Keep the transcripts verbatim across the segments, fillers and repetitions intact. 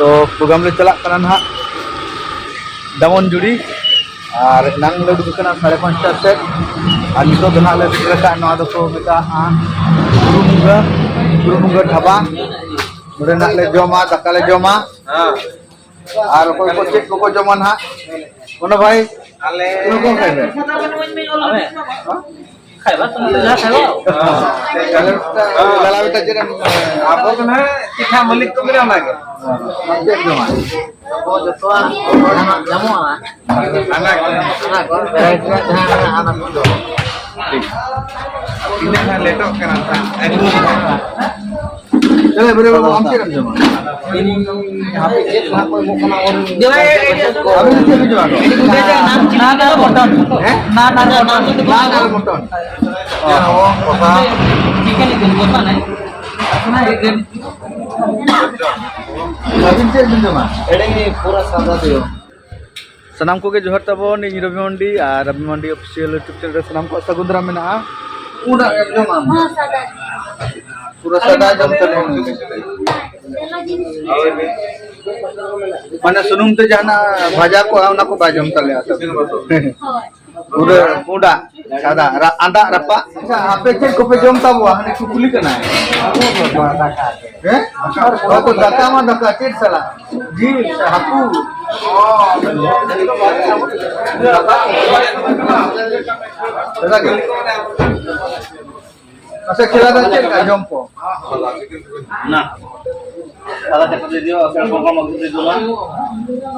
ᱛᱚ ᱯᱨᱳᱜᱨᱟᱢ ᱞᱮ ᱪᱟᱞᱟᱜ ᱠᱟᱱᱟ ᱱᱟᱦᱟᱜ ᱫᱟᱢᱚᱱᱡᱩᱲᱤ, ᱟᱨ ᱮᱱᱟᱝ ᱞᱮ ᱩᱰᱩᱠ ᱟᱠᱟᱱᱟ ᱥᱟᱲᱮ ᱯᱟᱸᱪᱴᱟ ᱥᱮᱫ, ᱟᱨ ᱱᱤᱛᱚᱜ ᱫᱚ ᱱᱟᱦᱟᱜ ᱞᱮ ᱥᱮᱴᱮᱨ ᱟᱠᱟᱫ, ᱱᱚᱣᱟ ᱫᱚᱠᱚ ᱢᱮᱛᱟᱜᱼᱟ ᱵᱩᱨᱩ ᱵᱚᱸᱜᱟ, ᱵᱩᱨᱩ ᱵᱚᱸᱜᱟ ᱰᱷᱟᱵᱟ᱾ ᱱᱚᱰᱮ ᱱᱟᱦᱟᱜ ᱞᱮ ᱡᱚᱢᱟ, ᱫᱟᱠᱟ ᱞᱮ ᱡᱚᱢᱟ᱾ ᱟᱨ ᱚᱠᱚᱭ ᱠᱚ ᱪᱮᱫ ᱠᱚᱠᱚ ᱡᱚᱢᱟ ᱱᱟᱦᱟᱜ, ᱚᱱᱟ ᱵᱷᱟᱭ? ᱟᱞᱮ ᱚᱠᱚᱭ ᱠᱚ ᱠᱷᱟᱭ ᱵᱮ? ᱠᱷᱟᱭ ᱵᱟ, ᱛᱚᱢᱟ ᱞᱟ ᱠᱷᱟᱭ ᱵᱟ᱾ ᱟᱞᱮ ᱢᱤᱫᱴᱟᱝ ᱞᱟᱞᱟ ᱢᱤᱫᱴᱟᱝ ᱪᱮᱫ ᱮᱢ, ᱟᱵᱚ ᱫᱚ ᱱᱟᱦᱟᱜ ᱪᱮᱫ ᱦᱟᱸᱜ ᱢᱟᱹᱞᱤᱠ ᱠᱚ ᱢᱮᱱᱟ ᱚᱱᱟᱜᱮ᱾ ᱪᱮᱫ ᱡᱚᱢᱟ? ᱟᱵᱚ ᱡᱚᱛᱚᱣᱟᱜ ᱡᱟᱦᱟᱱᱟᱜ ᱧᱟᱢᱚᱜᱼᱟ᱾ ᱦᱟᱱᱟ ᱠᱚ᱾ ᱦᱟᱱᱟ ᱠᱚ, variety ᱨᱮᱭᱟᱜ ᱡᱟᱦᱟᱸ ᱦᱟᱱᱟ ᱠᱚ ᱡᱚᱢᱟ᱾ ᱴᱷᱤᱠ᱾ ᱛᱤᱱᱟᱹᱜ ᱦᱟᱸᱜ ᱞᱮᱴᱚᱜ ᱠᱟᱱᱟ ᱦᱟᱸᱜ᱾ ᱪᱚᱞᱚ, ᱵᱮᱨᱮ ᱵᱟᱹᱵᱩ, ᱟᱢ ᱪᱮᱫ ᱮᱢ ᱡᱚᱢᱟ? ᱤᱧ ᱦᱟᱯᱮ ᱪᱮᱫ ᱱᱟᱦᱟᱜ ᱠᱚ ᱮᱢᱚᱜ ᱠᱟᱱᱟ, ᱚᱱ-, ᱟᱵᱤᱱ ᱪᱮᱫ ᱵᱤᱱ ᱡᱚᱢᱟ? ᱱᱟᱱ ᱟᱨ ᱢᱚᱴᱚᱱ᱾ ᱦᱮᱸ? ᱱᱟᱱ ᱟᱨ ᱢᱚᱴᱚᱱ᱾ ᱱᱟᱱ ᱟᱨ ᱢᱚᱴᱚᱱ᱾ ᱚ, ᱠᱚᱥᱟ᱾ ᱪᱤᱠᱮᱱ ᱤᱫᱤ, ᱠᱚᱥᱟ ᱱᱟᱭ᱾ ᱠᱚᱥᱟ ᱤᱫᱤ᱾ ᱟᱹᱵᱤᱱ ᱪᱮᱫ ᱵᱤᱱ ᱡᱚᱢᱟ? ᱮᱲᱮ ᱯᱩᱨᱟᱹ ᱥᱟᱫᱟ ᱫᱚ᱾ ᱥᱟᱱᱟᱢ ᱠᱚᱜᱮ ᱡᱚᱦᱟᱨ ᱛᱟᱵᱚᱱ, ᱤᱧ ᱨᱚᱵᱤ ᱢᱟᱱᱰᱤ ᱟᱨ ᱨᱚᱵᱤ ᱢᱟᱱᱰᱤ ᱚᱯᱷᱤᱥᱤᱭᱟᱞ YouTube ᱪᱮᱱᱮᱞ ᱨᱮ ᱥᱟᱱᱟᱢ ᱠᱚᱣᱟᱜ ᱥᱟᱹᱜᱩᱱ ᱫᱟᱨᱟᱢ ᱢᱮᱱᱟᱜᱼᱟ᱾ ᱯᱩᱸᱰᱟᱜ ᱮᱢ ᱡᱚᱢᱟ? ᱦᱚᱸ, ᱥᱟᱫᱟ᱾ ᱯᱩᱨᱟᱹ ᱥᱟᱫᱟ ᱡᱚᱢ ᱥᱟᱱᱟᱭᱮᱫ ᱢᱮᱭᱟ᱾ ᱢᱟᱱᱮ ᱥᱩᱱᱩᱢ ᱛᱮ ᱡᱟᱦᱟᱱᱟᱜ ᱵᱷᱟᱡᱟ ᱠᱚᱜᱼᱟ, ᱚᱱᱟ ᱠᱚ ᱵᱟᱭ ᱡᱚᱢ ᱛᱟᱞᱮᱭᱟ᱾ ᱦᱳᱭ᱾ ᱯᱩᱨᱟᱹ ᱯᱩᱸᱰᱟᱜ, ᱥᱟᱫᱟ, ᱨᱟ-, ᱟᱸᱰᱟᱜ ᱨᱟᱯᱟᱜ᱾ ᱟᱪᱪᱷᱟ, ᱟᱯᱮ ᱪᱮᱫ ᱠᱚᱯᱮ ᱡᱚᱢ ᱛᱟᱵᱚᱣᱟ? ᱦᱟᱱᱮ ᱠᱩᱠᱞᱤ ᱠᱟᱱᱟᱭ᱾ ᱦᱮᱸ? ᱚ, ᱫᱟᱠᱟ ᱢᱟ ᱫᱟᱠᱟ, ᱪᱮᱫ ᱥᱟᱞᱟᱜ? ᱡᱤᱞ ᱥᱮ ᱦᱟᱹᱠᱩ? ᱫᱟᱠᱟ ᱜᱮ᱾ ᱟᱪᱪᱷᱟ, ᱠᱷᱮᱞᱟ ᱫᱚ ᱪᱮᱫ ᱞᱮᱠᱟ ᱡᱚᱢ ᱠᱚ? ᱱᱟ᱾ ᱥᱟᱫᱟ ᱪᱟᱠᱚ ᱫᱤᱭᱚ, ᱟᱯᱮ ᱠᱚ ᱠᱚ ᱢᱟᱜᱩ ᱫᱤᱭᱚ ᱢᱟ᱾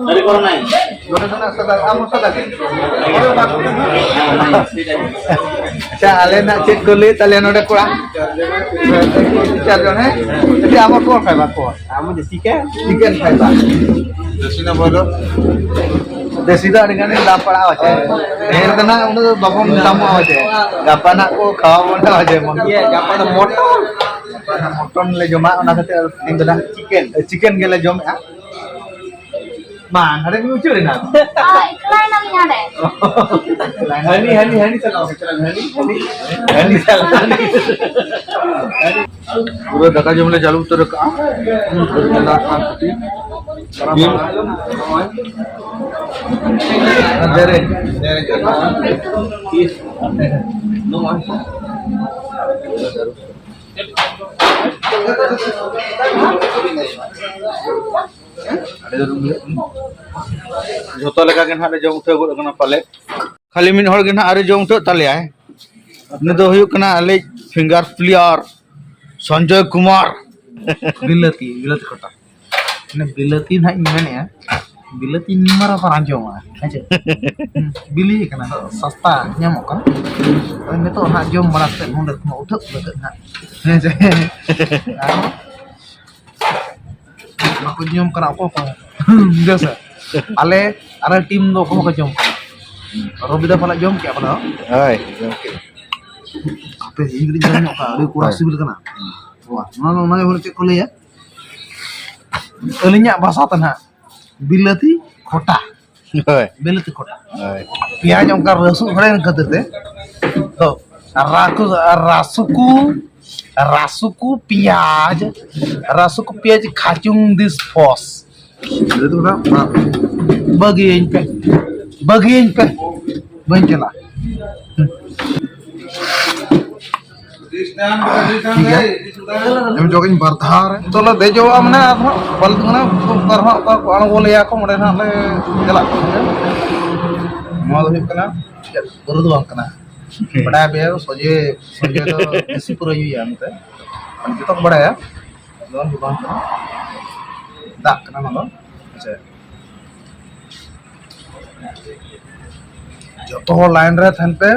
ᱫᱟᱨᱮ ᱠᱚᱨᱮ ᱱᱟᱭ᱾ ᱱᱚᱰᱮ ᱫᱚ ᱱᱟᱜ ᱥᱟᱫᱟ, ᱟᱢ ᱦᱚᱸ ᱥᱟᱫᱟ ᱜᱮ᱾ ᱟᱪᱪᱷᱟ, ᱟᱞᱮ ᱱᱟᱜ ᱪᱮᱫ ᱠᱚ ᱞᱟᱹᱭ ᱛᱟᱞᱮᱭᱟ ᱱᱚᱰᱮ ᱠᱚᱲᱟ? ᱪᱟᱨ ᱡᱚᱱ, ᱦᱮᱸ? ᱟᱪᱪᱷᱟ, ᱟᱢ ᱦᱚᱸ ᱠᱚ ᱠᱷᱟᱭ ᱵᱟ ᱠᱚ? ᱟᱢ ᱫᱚ ᱪᱤᱠᱮᱱ? ᱪᱤᱠᱮᱱ ᱠᱷᱟᱭ ᱵᱟ᱾ ᱫᱮᱥᱤ ᱫᱚ ᱵᱚᱞᱚ᱾ ᱫᱮᱥᱤ ᱫᱚ ᱟᱹᱰᱤ ᱜᱟᱱ ᱫᱟᱢ ᱯᱟᱲᱟᱜᱼᱟ ᱪᱮ? ᱰᱷᱮᱨ ᱫᱚ ᱱᱟᱜ ᱩᱱᱟᱹᱜ ᱫᱚ ᱵᱟᱵᱚᱱ ᱫᱟᱢᱚᱜᱼᱟ ᱪᱮ? ᱜᱟᱯᱟ ᱱᱟᱜ ᱠᱚ ᱠᱷᱟᱣᱟ ᱵᱚᱱᱟ ᱪᱮ ᱢᱚᱱ? ᱤᱭᱟᱹ, ᱜᱟᱯᱟ ᱫᱚ ᱢᱚᱴᱚᱱ᱾ ᱢᱚᱴᱚᱱ ᱞᱮ ᱡᱚᱢᱟ, ᱚᱱᱟ ᱠᱷᱟᱹᱛᱤᱨ ᱟᱫᱚ ᱛᱮᱦᱮᱧ ᱫᱚ ᱱᱟᱜ ᱪᱤᱠᱮᱱ, ᱪᱤᱠᱮᱱ ᱜᱮᱞᱮ ᱡᱚᱢᱮᱫᱼᱟ᱾ ᱵᱟᱝ, ᱦᱟᱸᱰᱮ ᱜᱮ ᱩᱪᱟᱹᱲ ᱮᱱᱟ᱾ ᱚ, ᱮᱠᱞᱟ ᱮᱱᱟᱞᱤᱧ ᱦᱟᱸᱰᱮ᱾ ᱦᱟᱹᱱᱤ, ᱦᱟᱹᱱᱤ, ᱦᱟᱹᱱᱤ ᱥᱟᱞᱟᱜ ᱪᱟᱞᱟᱜ ᱢᱮ, ᱦᱟᱹᱱᱤ, ᱦᱟᱹᱱᱤ, ᱦᱟᱹᱱᱤ ᱥᱟᱞᱟᱜ, ᱦᱟᱹᱱᱤ᱾ ᱯᱩᱨᱟᱹ ᱫᱟᱠᱟ ᱡᱚᱢ ᱞᱮ ᱪᱟᱹᱞᱩ ᱩᱛᱟᱹᱨ ᱠᱟᱜᱼᱟ᱾ ᱪᱚᱸᱫᱟ ᱠᱟᱱ ᱠᱷᱟᱹᱛᱤᱨ᱾ ᱡᱷᱚᱛᱚ ᱞᱮᱠᱟ ᱜᱮ ᱱᱟᱦᱟᱜ ᱞᱮ ᱡᱚᱢ ᱩᱴᱷᱟᱹᱣ ᱜᱚᱫ ᱠᱟᱱᱟ ᱯᱟᱞᱮ᱾ ᱠᱷᱟᱹᱞᱤ ᱢᱤᱫ ᱦᱚᱲ ᱜᱮ ᱱᱟᱦᱟᱜ ᱟᱹᱣᱨᱤ ᱡᱚᱢ ᱩᱴᱷᱟᱹᱜ ᱛᱟᱞᱮᱭᱟᱭ᱾ ᱩᱱᱤ ᱫᱚ ᱦᱩᱭᱩᱜ ᱠᱟᱱᱟ ᱟᱞᱮᱭᱤᱡ finger player ᱥᱚᱧᱡᱚᱭ ᱠᱩᱢᱟᱨ᱾ ᱵᱤᱞᱟᱹᱛᱤ, ᱵᱤᱞᱟᱹᱛᱤ ᱠᱷᱚᱴᱟ᱾ ᱢᱟᱱᱮ ᱵᱤᱞᱟᱹᱛᱤ ᱱᱟᱦᱟᱜ ᱤᱧ ᱢᱮᱱᱮᱫᱼᱟ, ᱵᱤᱞᱟᱹᱛᱤ ᱧᱩ ᱢᱟ ᱨᱟᱯᱟᱨ ᱟᱸᱡᱚᱢᱟ, ᱦᱮᱸ ᱪᱮ? ᱵᱤᱞᱤ ᱠᱟᱱᱟ, ᱥᱟᱥᱛᱟ ᱧᱟᱢᱚᱜ ᱠᱟᱱᱟ᱾ ᱳᱭ ᱱᱤᱛᱚᱜ ᱱᱟᱦᱟᱜ ᱡᱚᱢ ᱵᱟᱲᱟ ᱠᱟᱛᱮᱫ ᱱᱚᱰᱮ ᱠᱷᱚᱱ ᱩᱴᱷᱟᱹᱜ ᱞᱟᱹᱜᱤᱫ ᱱᱟᱦᱟᱜ, ᱦᱮᱸ ᱪᱮ? ᱟᱨ ᱵᱟᱠᱚ ᱡᱚᱢ ᱠᱟᱱᱟ ᱚᱠᱚᱭ ᱠᱚ᱾ ᱵᱩᱡᱷᱟᱹᱣ ᱥᱮ? ᱟᱞᱮ, ᱟᱞᱮ ᱴᱤᱢ ᱫᱚ ᱚᱠᱚᱭ ᱦᱚᱸ ᱠᱚ ᱡᱚᱢ ᱠᱟᱱᱟ᱾ ᱨᱚᱵᱤ ᱫᱟ ᱯᱟᱞᱮ ᱡᱚᱢ ᱠᱮᱜᱼᱟ ᱯᱟᱞᱮ, ᱦᱚᱸ? ᱦᱳᱭ, ᱡᱚᱢ ᱠᱮᱜᱼᱟ᱾ ᱦᱟᱯᱮ, ᱤᱧ ᱠᱟᱹᱴᱤᱡ ᱡᱚᱢ ᱧᱚᱜ ᱠᱟᱜᱼᱟ, ᱟᱹᱰᱤ ᱠᱚᱲᱟ ᱦᱳᱭ᱾ ᱥᱤᱵᱤᱞ ᱠᱟᱱᱟ᱾ ᱦᱩᱸ᱾ ᱵᱟᱵᱟ, ᱱᱚᱣᱟ ᱫᱚ, ᱚᱱᱟ ᱫᱚ ᱪᱮᱫ ᱠᱚ ᱞᱟᱹᱭᱟ? ᱟᱹᱞᱤᱧᱟᱜ ᱵᱷᱟᱥᱟ ᱛᱮ ᱱᱟᱦᱟᱜ ᱵᱤᱞᱟᱹᱛᱤ ᱠᱷᱚᱴᱟ᱾ ᱦᱳᱭ᱾ ᱵᱤᱞᱟᱹᱛᱤ ᱠᱷᱚᱴᱟ᱾ ᱦᱳᱭ᱾ ᱯᱮᱸᱭᱟᱡᱽ ᱚᱱᱠᱟ ᱨᱟᱹᱥᱩᱱ ᱠᱷᱚᱱᱮ ᱠᱷᱟᱹᱛᱤᱨ ᱛᱮ᱾ ᱛᱚ, ᱨᱟᱠᱩ-, ᱨᱟᱥᱩᱠᱩ, ᱨᱟᱥᱩᱠᱩ ᱯᱮᱸᱭᱟᱡᱽ, ᱨᱟᱥᱩᱠᱩ ᱯᱮᱸᱭᱟᱡᱽ ᱠᱷᱟᱪᱩᱝ ᱫᱤᱥ ᱯᱷᱚᱥ᱾ ᱵᱤᱞᱟᱹᱛᱤ ᱠᱷᱚᱴᱟ, ᱵᱟᱹᱜᱤᱭᱟᱹᱧ ᱯᱮ, ᱵᱟᱹᱜᱤᱭᱟᱹᱧ ᱯᱮ, ᱵᱟᱹᱧ ᱪᱟᱞᱟᱜᱼᱟ᱾ ᱴᱷᱤᱠ ᱜᱮᱭᱟ᱾ ᱮᱢ ᱦᱚᱪᱚ ᱠᱟᱹᱧ ᱵᱟᱨ ᱫᱷᱟᱣ ᱨᱮ᱾ ᱱᱤᱛᱚᱜ ᱞᱮ ᱫᱮᱡᱚᱜᱼᱟ, ᱢᱟᱱᱮ ᱟᱨᱦᱚᱸ ᱵᱟᱞᱮ ᱫᱩᱲᱩᱵ ᱠᱟᱱᱟ, ᱚᱠᱟ ᱨᱮᱦᱚᱸ ᱚᱠᱟ ᱠᱚ ᱟᱬᱜᱚ ᱞᱮᱭᱟ ᱠᱚ, ᱚᱸᱰᱮ ᱦᱟᱸᱜ ᱞᱮ ᱪᱟᱞᱟᱜ ᱠᱟᱱ ᱜᱮᱭᱟ᱾ ᱱᱚᱣᱟ ᱫᱚ ᱦᱩᱭᱩᱜ ᱠᱟᱱᱟ ᱪᱮᱫ ᱯᱟᱹᱣᱨᱟᱹ ᱫᱚ ᱵᱟᱝ ᱠᱟᱱᱟ᱾ ᱵᱟᱰᱟᱭ ᱯᱮ, ᱥᱚᱡᱮ, ᱥᱚᱡᱮ ᱫᱚ ᱫᱮᱥᱤ ᱯᱟᱹᱣᱨᱟᱹ ᱧᱩᱭᱟ ᱢᱮᱱᱛᱮ᱾ ᱡᱚᱛᱚ ᱠᱚ ᱵᱟᱲᱟᱭᱟ, ᱫᱚ ᱵᱟᱝ ᱠᱟᱱᱟ, ᱫᱟᱜ ᱠᱟᱱᱟ ᱱᱚᱣᱟ ᱫᱚ᱾ ᱦᱮᱸᱥᱮ? ᱡᱚᱛᱚ ᱦᱚᱲ ᱞᱟᱭᱤᱱ ᱨᱮ ᱛᱟᱦᱮᱱ ᱯᱮ᱾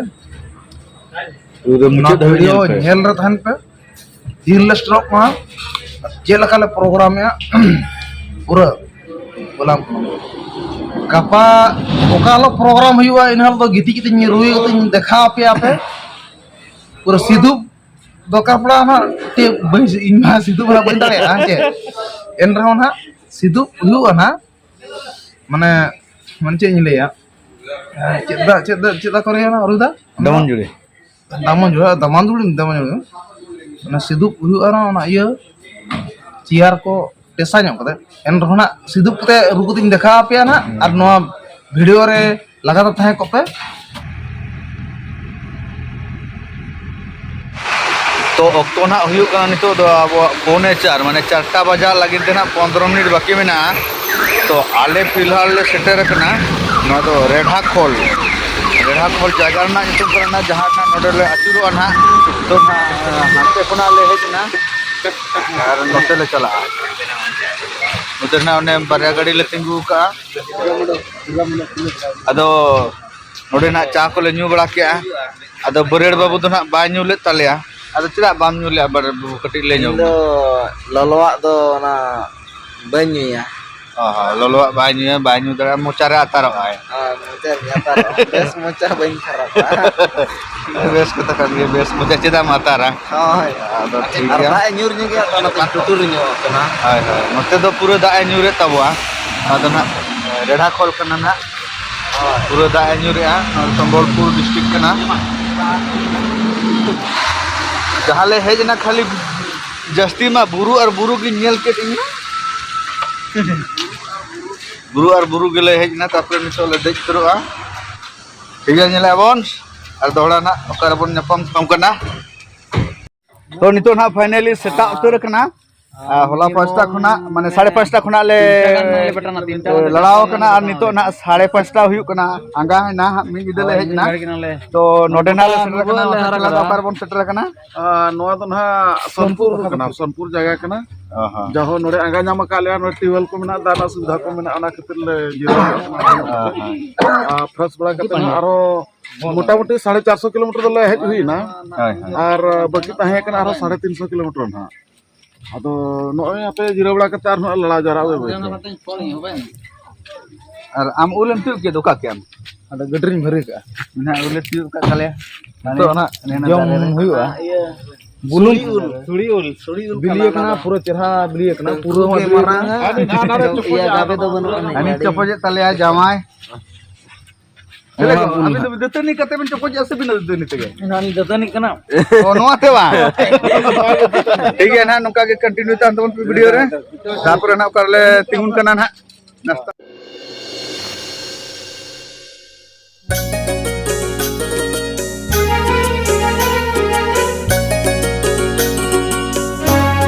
ᱯᱩᱨᱟᱹ ᱚᱱᱟ ᱢᱩᱪᱟᱹᱫ ᱫᱷᱟᱹᱵᱤᱡ ᱵᱷᱤᱰᱤᱭᱳ ᱧᱮᱞ ᱯᱮ᱾ ᱧᱮᱞ ᱨᱮ ᱛᱟᱦᱮᱱ ᱯᱮ᱾ ᱛᱤᱱ ᱨᱮ ᱥᱮᱴᱮᱨᱚᱜ ᱠᱟᱱᱟ, ᱪᱮᱫ ᱞᱮᱠᱟ ᱞᱮ ᱯᱨᱳᱜᱨᱟᱢᱮᱜᱼᱟ, ᱯᱩᱨᱟᱹ ᱵᱚᱞᱟᱢ ᱠᱟᱱᱟ᱾ ᱜᱟᱯᱟ ᱚᱠᱟ ᱦᱤᱞᱳᱜ ᱯᱨᱳᱜᱨᱟᱢ ᱦᱩᱭᱩᱜᱼᱟ, ᱤᱱᱟᱹ ᱦᱤᱞᱳᱜ ᱫᱚ ᱜᱤᱛᱤᱡ ᱠᱟᱛᱮ ᱨᱩᱭ ᱠᱟᱛᱮᱧ ᱫᱮᱠᱷᱟᱣ ᱟᱯᱮᱭᱟ ᱯᱮ᱾ ᱯᱩᱨᱟᱹ ᱥᱤᱫᱩᱯ ᱫᱚᱨᱠᱟᱨ ᱯᱟᱲᱟᱜᱼᱟ ᱱᱟᱦᱟᱜ, ᱪᱮᱫ ᱵᱟᱹᱧ, ᱤᱧ ᱢᱟ ᱥᱤᱫᱩᱯ ᱱᱟᱦᱟᱜ ᱵᱟᱹᱧ ᱫᱟᱲᱮᱭᱟᱜᱼᱟ, ᱦᱮᱸ ᱪᱮ? ᱮᱱ ᱨᱮᱦᱚᱸ ᱱᱟᱦᱟᱜ ᱥᱤᱫᱩᱯ ᱦᱩᱭᱩᱜᱼᱟ ᱱᱟᱦᱟᱜ᱾ ᱢᱟᱱᱮ, ᱢᱟᱱᱮ ᱪᱮᱫ ᱤᱧ ᱞᱟᱹᱭᱟ? ᱪᱮᱫ ᱫᱟ-, ᱪᱮᱫ ᱫᱟ-, ᱪᱮᱫ ᱫᱟᱠᱚ ᱞᱟᱹᱭᱟ ᱚᱱᱟ ᱨᱩ ᱫᱟ? ᱫᱟᱢᱚᱱ ᱡᱩᱲᱤ᱾ ᱫᱟᱢᱚᱱ ᱡᱩᱲᱤ, ᱫᱟᱢᱟᱱ ᱡᱩᱲᱤ, ᱫᱟᱢᱚᱱ ᱡᱩᱲᱤ᱾ ᱚᱱᱟ ᱥᱤᱫᱩᱯ ᱦᱩᱭᱩᱜᱼᱟ ᱱᱟᱦᱟᱜ, ᱚᱱᱟ ᱤᱭᱟᱹ, ᱪᱮᱭᱟᱨ ᱠᱚ ᱯᱮᱥᱟ ᱧᱚᱜ ᱠᱟᱛᱮ, ᱮᱱ ᱨᱮᱦᱚᱸ ᱱᱟᱜ ᱥᱤᱫᱩᱯ ᱠᱟᱛᱮ ᱨᱩ ᱠᱟᱛᱮᱧ ᱫᱮᱠᱷᱟᱣ ᱟᱯᱮᱭᱟ ᱱᱟᱜ᱾ ᱟᱨ ᱱᱚᱣᱟ ᱵᱷᱤᱰᱤᱭᱳ ᱨᱮ ᱞᱟᱜᱟᱛᱟᱨ ᱛᱟᱦᱮᱸ ᱠᱚᱜ ᱯᱮ᱾ ᱛᱚ ᱚᱠᱛᱚ ᱱᱟᱜ ᱦᱩᱭᱩᱜ ᱠᱟᱱᱟ ᱱᱤᱛᱚᱜ ᱫᱚ ᱟᱵᱚᱣᱟᱜ ᱯᱚᱱᱮ ᱪᱟᱨ, ᱢᱟᱱᱮ ᱪᱟᱨᱴᱟ ᱵᱟᱡᱟᱜ ᱞᱟᱹᱜᱤᱫ ᱛᱮ ᱱᱟᱜ ᱯᱚᱱᱫᱽᱨᱚ ᱢᱤᱱᱤᱴ ᱵᱟᱹᱠᱤ ᱢᱮᱱᱟᱜᱼᱟ᱾ ᱛᱚ ᱟᱞᱮ ᱯᱷᱤᱞᱦᱟᱞ ᱞᱮ ᱥᱮᱴᱮᱨ ᱟᱠᱟᱱᱟ ᱱᱚᱣᱟ ᱫᱚ ᱨᱮᱰᱷᱟ ᱠᱷᱚᱞ᱾ ᱨᱮᱰᱷᱟ ᱠᱷᱚᱞ ᱡᱟᱭᱜᱟ ᱨᱮᱱᱟᱜ ᱧᱩᱛᱩᱢ ᱠᱟᱱᱟ ᱱᱟᱜ, ᱡᱟᱦᱟᱸ ᱱᱟᱜ ᱱᱚᱰᱮ ᱞᱮ ᱟᱹᱪᱩᱨᱚᱜᱼᱟ ᱱᱟᱜ᱾ ᱛᱚ ᱱᱟᱜ ᱦᱟᱱᱛᱮ ᱠᱷᱚᱱᱟᱜ ᱞᱮ ᱦᱮᱡ ᱮᱱᱟ ᱟᱨ ᱱᱚᱛᱮ ᱞᱮ ᱪᱟᱞᱟᱜᱼᱟ᱾ ᱱᱚᱛᱮ ᱱᱟᱜ ᱚᱱᱮ ᱵᱟᱨᱭᱟ ᱜᱟᱹᱰᱤ ᱞᱮ ᱛᱤᱸᱜᱩ ᱟᱠᱟᱫᱼᱟ᱾ ᱟᱫᱚ ᱱᱚᱰᱮ ᱱᱟᱜ ᱪᱟ ᱠᱚᱞᱮ ᱧᱩ ᱵᱟᱲᱟ ᱠᱮᱜᱼᱟ᱾ ᱟᱫᱚ ᱵᱟᱹᱨᱭᱟᱹᱲ ᱵᱟᱹᱵᱩ ᱫᱚ ᱱᱟᱜ ᱵᱟᱭ ᱧᱩ ᱞᱮᱫ ᱛᱟᱞᱮᱭᱟ᱾ ᱟᱫᱚ ᱪᱮᱫᱟᱜ ᱵᱟᱢ ᱧᱩ ᱞᱮᱜᱼᱟ ᱵᱟᱹᱨᱭᱟᱹᱲ ᱵᱟᱹᱵᱩ? ᱠᱟᱹᱴᱤᱡ ᱞᱟᱹᱭ ᱤᱧ ᱧᱚᱜ ᱫᱚ ᱢᱮ᱾ ᱞᱚᱞᱚᱣᱟᱜ ᱫᱚ ᱚᱱᱟ ᱵᱟᱹᱧ ᱧᱩᱭᱟ᱾ ᱚ ᱦᱚᱸ, ᱞᱚᱞᱚᱣᱟᱜ ᱵᱟᱭ ᱧᱩᱭᱟ, ᱵᱟᱭ ᱧᱩ ᱫᱟᱲᱮᱭᱟᱜᱼᱟ, ᱢᱚᱪᱟ ᱨᱮ ᱟᱛᱟᱨᱚᱜᱼᱟᱭ᱾ ᱦᱳᱭ, ᱢᱚᱪᱟ ᱨᱮ ᱟᱛᱟᱨᱚᱜᱼᱟ᱾ ᱵᱮᱥ ᱢᱚᱪᱟ ᱵᱟᱹᱧ ᱠᱷᱟᱨᱟᱯᱟ᱾ ᱵᱮᱥ ᱠᱟᱛᱷᱟ ᱠᱟᱱ ᱜᱮᱭᱟ, ᱵᱮᱥ ᱢᱚᱪᱟ ᱪᱮᱫᱟᱜ ᱮᱢ ᱟᱛᱟᱨᱟ? ᱦᱳᱭ᱾ ᱟᱫᱚ ᱴᱷᱤᱠ ᱟᱨ ᱜᱮᱭᱟ᱾ ᱫᱟᱜ ᱮ ᱧᱩᱨ ᱧᱚᱜ ᱜᱮᱭᱟ ᱛᱚ, ᱚᱱᱟᱛᱮ ᱴᱩᱴᱩᱨ ᱧᱚᱜ ᱠᱟᱱᱟ᱾ ᱦᱳᱭ, ᱦᱳᱭ, ᱱᱚᱛᱮ ᱫᱚ ᱯᱩᱨᱟᱹ ᱫᱟᱜ ᱮ ᱧᱩᱨᱮᱫ ᱛᱟᱵᱚᱣᱟ᱾ ᱱᱚᱣᱟ ᱫᱚ ᱱᱟᱜ ᱨᱮᱰᱷᱟ ᱠᱷᱚᱞ ᱠᱟᱱᱟ ᱱᱟᱜ᱾ ᱦᱳᱭ᱾ ᱯᱩᱨᱟᱹ ᱫᱟᱜ ᱮ ᱧᱩᱨᱮᱜᱼᱟ᱾ ᱱᱚᱣᱟ ᱥᱚᱢᱵᱚᱞᱯᱩᱨ ᱰᱤᱥᱴᱨᱤᱠᱴ ᱠᱟᱱᱟ᱾ ᱡᱟᱦᱟᱸ ᱞᱮ ᱦᱮᱡ ᱮᱱᱟ, ᱠᱷᱟᱹᱞᱤ ᱡᱟᱹᱥᱛᱤ ᱢᱟ ᱵᱩᱨᱩ ᱟᱨ ᱵᱩᱨᱩ ᱜᱤᱧ ᱧᱮᱞ ᱠᱮᱫ ᱤᱧ ᱢᱟ᱾ ᱵᱩᱨᱩ ᱟᱨ ᱵᱩᱨᱩ ᱜᱮᱞᱮ ᱦᱮᱡ ᱮᱱᱟ, ᱛᱟᱨᱯᱚᱨᱮ ᱱᱤᱛᱚᱜ ᱞᱮ ᱫᱮᱡ ᱩᱛᱟᱹᱨᱚᱜᱼᱟ᱾ ᱴᱷᱤᱠ ᱜᱮᱭᱟ, ᱧᱮᱞᱮᱜᱼᱟ ᱵᱚᱱ ᱟᱨ ᱫᱚᱦᱲᱟ ᱱᱟᱜ ᱚᱠᱟ ᱨᱮᱵᱚᱱ ᱧᱟᱯᱟᱢ ᱛᱟᱯᱟᱢ ᱠᱟᱱᱟ᱾ ᱛᱚ ᱱᱤᱛᱚᱜ ᱱᱟᱜ finally ᱥᱮᱛᱟᱜ ᱩᱛᱟᱹᱨ ᱟᱠᱟᱱᱟ᱾ ᱟᱨ ᱦᱚᱞᱟ ᱯᱟᱸᱪᱴᱟ ᱠᱷᱚᱱᱟᱜ, ᱢᱟᱱᱮ ᱥᱟᱲᱮ ᱯᱟᱸᱪᱴᱟ ᱠᱷᱚᱱᱟᱜ ᱞᱮ ᱞᱟᱲᱟᱣ ᱟᱠᱟᱱᱟ ᱟᱨ ᱱᱤᱛᱚᱜ ᱱᱟᱜ ᱥᱟᱲᱮ ᱯᱟᱸᱪᱴᱟ ᱦᱩᱭᱩᱜ ᱠᱟᱱᱟ᱾ ᱟᱸᱜᱟ ᱮᱱᱟ ᱦᱟᱸᱜ, ᱢᱤᱫ ᱧᱤᱫᱟᱹ ᱞᱮ ᱦᱮᱡ ᱮᱱᱟ᱾ ᱛᱚ ᱱᱚᱰᱮ ᱱᱟᱜ ᱞᱮ ᱥᱮᱴᱮᱨ ᱟᱠᱟᱱᱟ, ᱚᱠᱟ ᱨᱮᱵᱚᱱ ᱥᱮᱴᱮᱨ ᱟᱠᱟᱱᱟ, ᱚᱠᱟ ᱨᱮᱵᱚᱱ ᱥᱮᱴᱮᱨ ᱟᱠᱟᱱᱟ? ᱟᱨ ᱱᱚᱣᱟ ᱫᱚ ᱱᱟᱦᱟᱜ ᱥᱳᱱᱯᱩᱨ ᱠᱟᱱᱟ, ᱥᱳᱱᱯᱩᱨ ᱡᱟᱭᱜᱟ ᱠᱟᱱᱟ᱾ ᱚ ᱦᱚᱸ᱾ ᱡᱟᱦᱳ ᱱᱚᱰᱮ ᱟᱸᱜᱟ ᱧᱟᱢ ᱟᱠᱟᱫ ᱞᱮᱭᱟ, ᱱᱚᱰᱮ ᱴᱤᱭᱩᱵᱽᱣᱮᱞ ᱠᱚ ᱢᱮᱱᱟᱜᱼᱟ, ᱫᱟᱜ ᱨᱮᱱᱟᱜ ᱥᱩᱵᱤᱫᱷᱟ ᱠᱚ ᱢᱮᱱᱟᱜᱼᱟ, ᱚᱱᱟ ᱠᱷᱟᱹᱛᱤᱨ ᱞᱮ ᱡᱤᱨᱟᱹᱣ ᱧᱚᱜ ᱠᱟᱱᱟ᱾ ᱚ ᱦᱚᱸ᱾ ᱟᱨ ᱯᱷᱨᱮᱥ ᱵᱟᱲᱟ ᱠᱟᱛᱮ ᱱᱟᱦᱟᱜ ᱟᱨᱦᱚᱸ ᱢᱚᱴᱟᱢᱩᱴᱤ ᱥᱟᱲᱮ ᱪᱟᱨᱥᱚ ᱠᱤᱞᱳᱢᱤᱴᱟᱨ ᱫᱚᱞᱮ ᱦᱮᱡ ᱦᱩᱭᱱᱟ᱾ ᱦᱳᱭ, ᱦᱳᱭ᱾ ᱟᱨ ᱵᱟᱹᱠᱤ ᱛᱟᱦᱮᱸ ᱠᱟᱱᱟ ᱟᱨᱦᱚᱸ ᱥᱟᱲᱮ ᱛᱤᱱᱥᱚ ᱠᱤᱞᱳᱢᱤᱴᱟᱨ ᱱᱟᱦᱟᱜ᱾ ᱟᱫᱚ ᱱᱚᱜᱼᱚᱭ ᱟᱯᱮ ᱡᱤᱨᱟᱹᱣ ᱵᱟᱲᱟ ᱠᱟᱛᱮ ᱟᱨᱦᱚᱸ ᱞᱟᱲᱟ ᱡᱟᱣᱨᱟᱜ ᱵᱟᱹᱭ ᱵᱟᱹᱭ ᱛᱮ᱾ ᱟᱨ ᱟᱢ ᱩᱞ ᱮᱢ ᱛᱤᱭᱳᱜ ᱠᱮᱫ ᱫᱚ, ᱚᱠᱟ ᱠᱮᱜ ᱟᱢ? ᱟᱫᱚ ᱜᱟᱹᱰᱤ ᱨᱤᱧ ᱵᱷᱟᱹᱨᱤ ᱠᱟᱜᱼᱟ᱾ ᱱᱟᱦᱟᱜ ᱩᱞᱮ ᱛᱤᱭᱳᱜ ᱠᱟᱜ ᱛᱟᱞᱮᱭᱟ᱾ ᱱᱤᱛᱚᱜ ᱱᱟᱦᱟᱜ ᱱᱮ ᱱᱟ ᱡᱚᱢ ᱫᱟᱨᱮ ᱨᱮ᱾ ᱦᱩᱭᱩᱜᱼᱟ᱾ ᱤᱭᱟᱹ, ᱵᱩᱞᱩᱝ ᱥᱩᱲᱤ ᱩᱞ, ᱥᱩᱲᱤ ᱩᱞ, ᱥᱩᱲᱤ ᱩᱞ ᱵᱤᱞᱤ ᱠᱟᱱᱟ, ᱠᱟᱱᱟ, ᱚᱱᱟ ᱫᱚ᱾ ᱯᱩᱨᱟᱹ ᱪᱮᱨᱦᱟ ᱵᱤᱞᱤ ᱠᱟᱱᱟ, ᱯᱩᱨᱟᱹ ᱦᱚᱸ ᱜᱮ ᱵᱤᱞᱤ ᱢᱟᱨᱟᱝᱟ᱾ ᱠᱟᱱᱟ᱾ ᱤᱭᱟᱹ, ᱜᱟᱵᱮ ᱫᱚ ᱵᱟᱹᱱᱩᱜ ᱟᱹᱱᱤᱡ᱾ ᱦᱟᱹᱱᱤ ᱜᱟᱹᱰᱤ᱾ ᱪᱚᱯᱚᱡᱮᱫ ᱛᱟᱞᱮᱭᱟ ᱡᱟᱶᱟᱭ᱾ ᱪᱮᱫ ᱞᱮᱠᱟ? ᱚᱱᱟ ᱵᱩᱞ ᱟᱹᱵᱤᱱ ᱫᱚ ᱫᱟᱹᱛᱟᱹᱱᱤ ᱠᱟᱛᱮ ᱵᱤᱱ ᱪᱚᱠᱚᱡᱮᱜᱼᱟ ᱥᱮ ᱵᱤᱱᱟᱹ ᱫᱟᱹᱛᱟᱹᱱᱤ ᱛᱮᱜᱮ? ᱱᱚᱣᱟ ᱞᱤᱧ ᱫᱟᱹᱛᱟᱹᱱᱤᱜ ᱠᱟᱱᱟ᱾ ᱚ, ᱱᱚᱣᱟ ᱛᱮ ᱵᱟᱝ? ᱴᱷᱤᱠ ᱜᱮᱭᱟ, ᱱᱟᱦᱟᱜ ᱱᱚᱝᱠᱟ ᱜᱮ continue ᱛᱟᱦᱮᱱ ᱛᱟᱵᱚᱱ ᱯᱮ video ᱨᱮ᱾ ᱛᱟᱨᱯᱚᱨᱮ ᱱᱟᱦᱟᱜ ᱚᱠᱟ ᱨᱮᱞᱮ ᱛᱤᱸᱜᱩᱱ ᱠᱟᱱᱟ ᱱᱟᱦᱟᱜ᱾ ᱱᱟᱥᱛᱟ᱾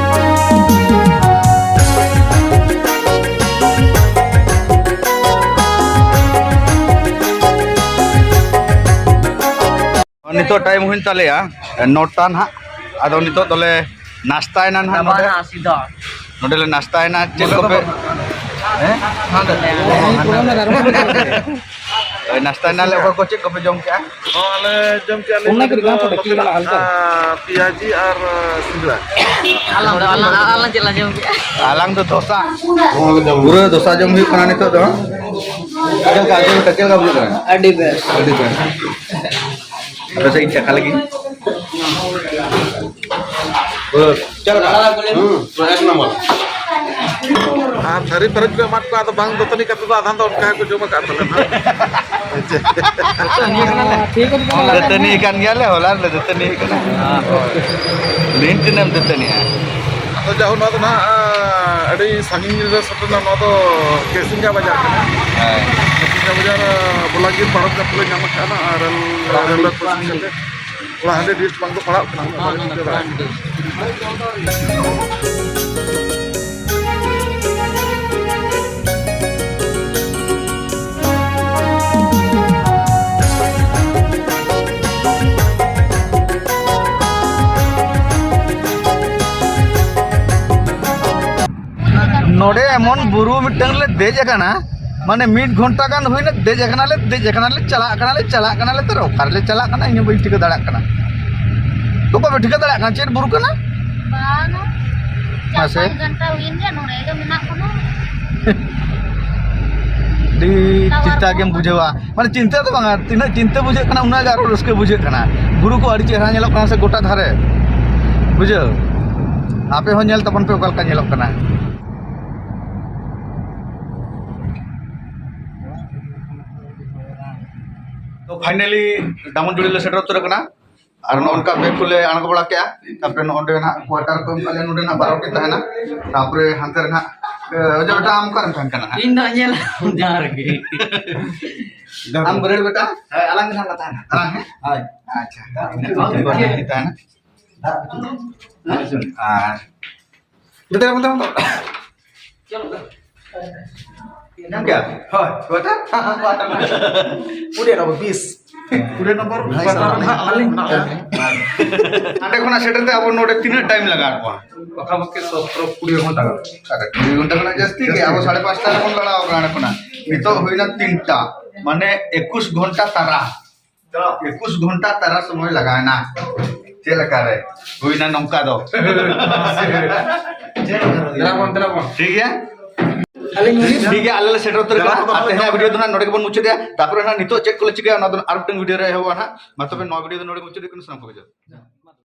ᱱᱤᱛᱚᱜ time ᱦᱩᱭᱮᱱ ᱛᱟᱞᱮᱭᱟ ᱱᱚᱴᱟ ᱱᱟᱦᱟᱜ᱾ ᱟᱫᱚ ᱱᱤᱛᱚᱜ ᱫᱚᱞᱮ ᱱᱟᱥᱛᱟᱭᱮᱱᱟ ᱱᱟᱦᱟᱜ ᱱᱚᱰᱮ᱾ ᱱᱚᱰᱮ ᱞᱮ ᱱᱟᱥᱛᱟᱭᱮᱱᱟ᱾ ᱪᱮᱫ ᱠᱚᱯᱮ? ᱦᱮᱸ? ᱦᱳᱭ, ᱱᱟᱥᱛᱟᱭᱮᱱᱟᱞᱮ᱾ ᱚᱠᱚᱭ ᱠᱚ ᱪᱮᱫ ᱠᱚᱯᱮ ᱡᱚᱢ ᱠᱮᱜᱼᱟ? ᱦᱚᱸ, ᱟᱞᱮ ᱡᱚᱢ ᱠᱮᱜᱼᱟ ᱞᱮ ᱚᱱᱟ ᱜᱮ ᱜᱟᱱ ᱛᱚ ᱫᱮᱠᱷᱤ ᱞᱟᱜᱟ ᱦᱟᱞᱠᱟ᱾ ᱟᱨ ᱯᱮᱸᱭᱟᱡᱤ ᱟᱨ ᱥᱤᱸᱜᱲᱟ᱾ ᱟᱞᱟᱝ ᱫᱚ, ᱟᱞᱟᱝ, ᱟᱞᱟᱝ ᱪᱮᱫ ᱞᱟᱝ ᱡᱚᱢ ᱠᱮᱜᱼᱟ? ᱟᱞᱟᱝ ᱫᱚ ᱫᱷᱚᱥᱟ᱾ ᱯᱩᱨᱟᱹ ᱫᱷᱚᱥᱟ ᱡᱚᱢ ᱦᱩᱭᱩᱜ ᱠᱟᱱᱟ ᱱᱤᱛᱚᱜ ᱫᱚ᱾ ᱪᱮᱫ ᱞᱮᱠᱟ, ᱪᱮᱫ ᱞᱮᱠᱟ, ᱪᱮᱫ ᱞᱮᱠᱟ ᱵᱩᱡᱷᱟᱹᱜ ᱠᱟᱱᱟ? ᱟᱹᱰᱤ ᱵᱮᱥ᱾ ᱟᱹᱰᱤ ᱵᱮᱥ᱾ ᱟᱯᱮ ᱥᱮᱫ ᱤᱧ ᱪᱟᱠᱷᱟ ᱞᱟᱹᱜᱤᱫ᱾ ᱯᱩᱨᱟᱹ ᱪᱮᱫ ᱞᱮᱠᱟ? ᱦᱩᱸ, ᱯᱩᱨᱟᱹ ᱮᱠ ᱱᱚᱢᱵᱚᱨ᱾ ᱟᱨ ᱛᱷᱟᱹᱨᱤ ᱯᱮᱨᱮᱡ ᱠᱚ ᱮᱢᱟᱫ ᱠᱚᱣᱟ, ᱟᱫᱚ ᱵᱟᱝ ᱫᱟᱹᱛᱟᱹᱱᱤ ᱠᱟᱛᱮ ᱫᱚ ᱟᱫᱷᱟᱱ ᱫᱚ ᱚᱱᱠᱟ ᱜᱮᱠᱚ ᱡᱚᱢ ᱟᱠᱟᱫ ᱛᱟᱞᱮ ᱱᱟᱜ᱾ ᱴᱷᱤᱠ ᱜᱮᱭᱟ᱾ ᱫᱟᱹᱛᱟᱹᱱᱤ ᱠᱟᱱ ᱜᱮᱭᱟᱞᱮ, ᱦᱚᱞᱟ ᱨᱮᱞᱮ ᱫᱟᱹᱛᱟᱹᱱᱤ ᱠᱟᱱᱟ᱾ ᱦᱳᱭ᱾ ᱫᱤᱱ ᱛᱤᱱᱟᱹᱜ ᱮᱢ ᱫᱟᱹᱛᱟᱹᱱᱤᱜᱼᱟ? ᱟᱫᱚ ᱡᱟᱦᱳ, ᱱᱚᱣᱟ ᱫᱚ ᱱᱟᱦᱟᱜ, ᱟᱹᱰᱤ ᱥᱟᱺᱜᱤᱧ ᱨᱮ ᱥᱮᱴᱮᱨ ᱮᱱᱟ᱾ ᱱᱚᱣᱟ ᱫᱚ ᱠᱮᱥᱤᱝᱜᱟ ᱵᱟᱡᱟᱨ ᱠᱟᱱᱟ᱾ ᱦᱮᱸ᱾ ᱠᱮᱥᱤᱝᱜᱟ ᱵᱟᱡᱟᱨ, ᱵᱚᱞᱟᱝᱜᱤᱨ ᱯᱟᱨᱚᱢ ᱠᱟᱛᱮ ᱞᱮ ᱧᱟᱢ ᱟᱠᱟᱫᱼᱟ ᱱᱟᱦᱟᱜ, ᱨᱮᱞ, ᱨᱮᱞᱣᱮ ᱠᱨᱚᱥᱤᱝ ᱠᱟᱛᱮ᱾ ᱛᱷᱚᱲᱟ ᱦᱟᱸᱰᱮ ᱰᱤᱥᱴ ᱵᱟᱝ ᱫᱚ ᱯᱟᱲᱟᱜ ᱠᱟᱱᱟ, ᱩᱱᱟᱹᱜ ᱵᱟᱝ ᱵᱟᱝ ᱴᱷᱤᱠᱟᱹ ᱫᱟᱲᱮᱭᱟᱜ ᱠᱟᱱᱟ᱾ ᱱᱚᱰᱮ ᱮᱢᱚᱱ ᱵᱩᱨᱩ ᱢᱤᱫᱴᱟᱝ ᱞᱮ ᱫᱮᱡ ᱟᱠᱟᱱᱟ, ᱢᱟᱱᱮ ᱢᱤᱫ ᱜᱷᱚᱱᱴᱟ ᱜᱟᱱ ᱦᱩᱭᱱᱟ, ᱫᱮᱡ ᱟᱠᱟᱱᱟᱞᱮ, ᱫᱮᱡ ᱟᱠᱟᱱᱟᱞᱮ, ᱪᱟᱞᱟᱜ ᱠᱟᱱᱟᱞᱮ, ᱪᱟᱞᱟᱜ ᱠᱟᱱᱟᱞᱮ, ᱛᱟᱨ ᱚᱠᱟ ᱨᱮᱞᱮ ᱪᱟᱞᱟᱜ ᱠᱟᱱᱟ ᱤᱧ ᱦᱚᱸ ᱵᱟᱹᱧ ᱴᱷᱤᱠᱟᱹ ᱫᱟᱲᱮᱭᱟᱜ ᱠᱟᱱᱟ᱾ ᱚᱠᱚᱭ ᱯᱮ ᱴᱷᱤᱠᱟᱹ ᱫᱟᱲᱮᱭᱟᱜ ᱠᱟᱱᱟ ᱪᱮᱫ ᱵᱩᱨᱩ ᱠᱟᱱᱟ? ᱵᱟᱝᱟ᱾ ᱪᱟᱨ ᱢᱟᱥᱮ᱾ ᱯᱟᱸᱪ ᱜᱷᱚᱱᱴᱟ ᱦᱩᱭᱮᱱ ᱜᱮᱭᱟ, ᱱᱚᱰᱮ ᱜᱮ ᱢᱮᱱᱟᱜ ᱵᱚᱱᱟ᱾ ᱟᱹᱰᱤ ᱴᱟᱣᱟᱨ ᱪᱤᱱᱛᱟ ᱠᱚ ᱜᱮᱢ ᱵᱩᱡᱷᱟᱹᱣᱟ᱾ ᱢᱟᱱᱮ ᱪᱤᱱᱛᱟᱹ ᱫᱚ ᱵᱟᱝᱟ, ᱛᱤᱱᱟᱹᱜ ᱪᱤᱱᱛᱟᱹ ᱵᱩᱡᱷᱟᱹᱜ ᱠᱟᱱᱟ ᱩᱱᱟᱹᱜ ᱜᱮ ᱟᱨᱚ ᱨᱟᱹᱥᱠᱟᱹ ᱵᱩᱡᱷᱟᱹᱜ ᱠᱟᱱᱟ᱾ ᱵᱩᱨᱩ ᱠᱚ ᱟᱹᱰᱤ ᱪᱮᱦᱨᱟ ᱧᱮᱞᱚᱜ ᱠᱟᱱᱟ ᱥᱮ ᱜᱚᱴᱟ ᱫᱷᱟᱨᱮ, ᱵᱩᱡᱷᱟᱹᱣ᱾ ᱟᱯᱮ ᱦᱚᱸ ᱧᱮᱞ ᱛᱟᱵᱚᱱ ᱯᱮ ᱚᱠᱟ ᱞᱮᱠᱟ ᱧᱮᱞᱚᱜ ᱠᱟᱱᱟ᱾ ᱯᱷᱟᱭᱱᱟᱞᱤ ᱰᱟᱢᱚᱱᱡᱩᱲᱤ ᱞᱮ ᱥᱮᱴᱮᱨ ᱩᱛᱟᱹᱨ ᱟᱠᱟᱱᱟ᱾ ᱟᱨ ᱱᱚᱜᱼᱚ ᱱᱚᱝᱠᱟ ᱵᱮᱜᱽ ᱠᱚᱞᱮ ᱟᱬᱜᱚ ᱵᱟᱲᱟ ᱠᱮᱜᱼᱟ᱾ ᱛᱟᱨᱯᱚᱨᱮ ᱱᱚᱜᱼᱚ ᱱᱚᱸᱰᱮ ᱱᱟᱜ ᱠᱳᱣᱟᱴᱟᱨ ᱠᱚ ᱮᱢ ᱠᱟᱜ ᱞᱮᱭᱟ, ᱱᱚᱸᱰᱮ ᱱᱟᱜ ᱵᱟᱨᱚ ᱴᱤ ᱛᱟᱦᱮᱱᱟ᱾ ᱛᱟᱨᱯᱚᱨᱮ ᱦᱟᱱᱛᱮ ᱨᱮ ᱱᱟᱜ, ᱮ, ᱚᱡᱚᱭ ᱵᱮᱴᱟ, ᱟᱢ ᱚᱠᱟᱨᱮᱢ ᱛᱟᱦᱮᱱ ᱠᱟᱱᱟ ᱦᱟᱸᱜ? ᱤᱧ ᱫᱚ ᱧᱮᱞ ᱡᱟᱦᱟᱸ ᱨᱮᱜᱮ᱾ ᱟᱢ ᱵᱨᱮᱰ ᱵᱮᱴᱟ? ᱦᱳᱭ, ᱟᱞᱟᱝ ᱜᱮ ᱱᱟᱜ ᱞᱮ ᱛᱟᱦᱮᱱᱟ᱾ ᱟᱞᱟᱝ ᱦᱮᱸ? ᱦᱳᱭ᱾ ᱟᱪᱪᱷᱟ᱾ ᱤᱱᱟᱹ ᱠᱷᱟᱱ ᱴᱷᱤᱠ ᱜᱮᱭᱟ᱾ ᱛᱟᱦᱮᱱᱟ᱾ ᱟᱨ ᱫᱮᱫᱟ, ᱵᱚᱱᱫᱚ, ᱵᱚᱱᱫᱚ᱾ ᱧᱟᱢ ᱠᱮᱜᱼᱟ? ᱦᱳᱭ, ᱚᱠᱚᱭᱴᱟᱜ? ᱚᱠᱚᱭᱴᱟᱜ? ᱩᱱᱤᱭᱟᱜ ᱱᱚᱢᱵᱚᱨ ᱵᱤᱥ᱾ ᱠᱩᱲᱤ ᱱᱚᱢᱵᱚᱨ ᱵᱷᱟᱭ ᱠᱳᱣᱟᱴᱟᱨ ᱥᱟᱦᱟᱵ᱾ ᱨᱮ ᱱᱟᱦᱟᱜ ᱟᱹᱞᱤᱧ ᱢᱮᱱᱟᱜ ᱞᱤᱧᱟ᱾ ᱦᱟᱸᱰᱮ ᱠᱷᱚᱱᱟᱜ ᱥᱮᱴᱮᱨ ᱛᱮ ᱟᱵᱚ ᱱᱚᱰᱮ ᱛᱤᱱᱟᱹᱜ ᱴᱟᱭᱤᱢ ᱞᱟᱜᱟᱣ ᱠᱚᱣᱟ? ᱯᱟᱠᱟᱯᱟᱠᱤ ᱥᱚᱛᱨᱚ ᱠᱩᱲᱤ ᱜᱷᱚᱱᱴᱟ ᱜᱟᱱ᱾ ᱟᱨ ᱠᱩᱲᱤ ᱜᱷᱚᱱᱴᱟ ᱠᱷᱚᱱᱟᱜ ᱡᱟᱹᱥᱛᱤ ᱜᱮ, ᱟᱵᱚ ᱥᱟᱲᱮ ᱯᱟᱸᱪᱴᱟ ᱨᱮᱵᱚᱱ ᱞᱟᱲᱟᱣ ᱠᱟᱱᱟ ᱚᱸᱰᱮ ᱠᱷᱚᱱᱟᱜ᱾ ᱱᱤᱛᱚᱜ ᱦᱩᱭᱱᱟ ᱛᱤᱱᱴᱟ, ᱢᱟᱱᱮ ᱮᱠᱩᱥ ᱜᱷᱚᱱᱴᱟ ᱛᱟᱨᱟ᱾ ᱮᱠᱩᱥ ᱜᱷᱚᱱᱴᱟ ᱛᱟᱨᱟ ᱥᱚᱢᱚᱭ ᱞᱟᱜᱟᱣᱮᱱᱟ᱾ ᱪᱮᱫ ᱞᱮᱠᱟᱨᱮ ᱦᱩᱭᱱᱟ ᱱᱚᱝᱠᱟ ᱫᱚ? ᱫᱮᱞᱟ ᱵᱚᱱ, ᱫᱮᱞᱟ ᱵᱚᱱ᱾ ᱴᱷᱤᱠ ᱜᱮᱭᱟ? ᱟᱹᱞᱤᱧ ᱴᱷᱤᱠ ᱜᱮᱭᱟ, ᱟᱞᱮ ᱞᱮ ᱥᱮᱴᱮᱨ ᱩᱛᱟᱹᱨ ᱠᱟᱱᱟ᱾ ᱟᱨ ᱛᱮᱦᱮᱧᱟᱜ ᱵᱷᱤᱰᱤᱭᱳ ᱫᱚ ᱱᱟᱜ ᱱᱚᱰᱮ ᱜᱮᱵᱚᱱ ᱢᱩᱪᱟᱹᱫᱮᱜᱼᱟ᱾ ᱛᱟᱨᱯᱚᱨᱮ ᱱᱟᱜ ᱱᱤᱛᱚᱜ ᱪᱮᱫ ᱠᱚᱞᱮ ᱪᱤᱠᱟᱹᱭᱟ, ᱚᱱᱟ ᱫᱚ ᱟᱨ ᱢᱤᱫᱴᱟᱝ ᱵᱷᱤᱰᱤᱭᱳ ᱨᱮ ᱮᱦᱚᱵᱚᱜᱼᱟ ᱱᱟᱜ᱾ ᱢᱟ ᱛᱚᱵᱮ ᱱᱚᱣᱟ ᱵᱷᱤᱰᱤᱭᱳ ᱫᱚ ᱱᱚᱰᱮ ᱜᱮ ᱢᱩᱪᱟᱹᱫ ᱦᱩᱭᱩᱜ ᱠᱟᱱᱟ᱾ ᱥᱟᱱᱟᱢ ᱠᱚᱜᱮ ᱡᱚᱦᱟᱨ᱾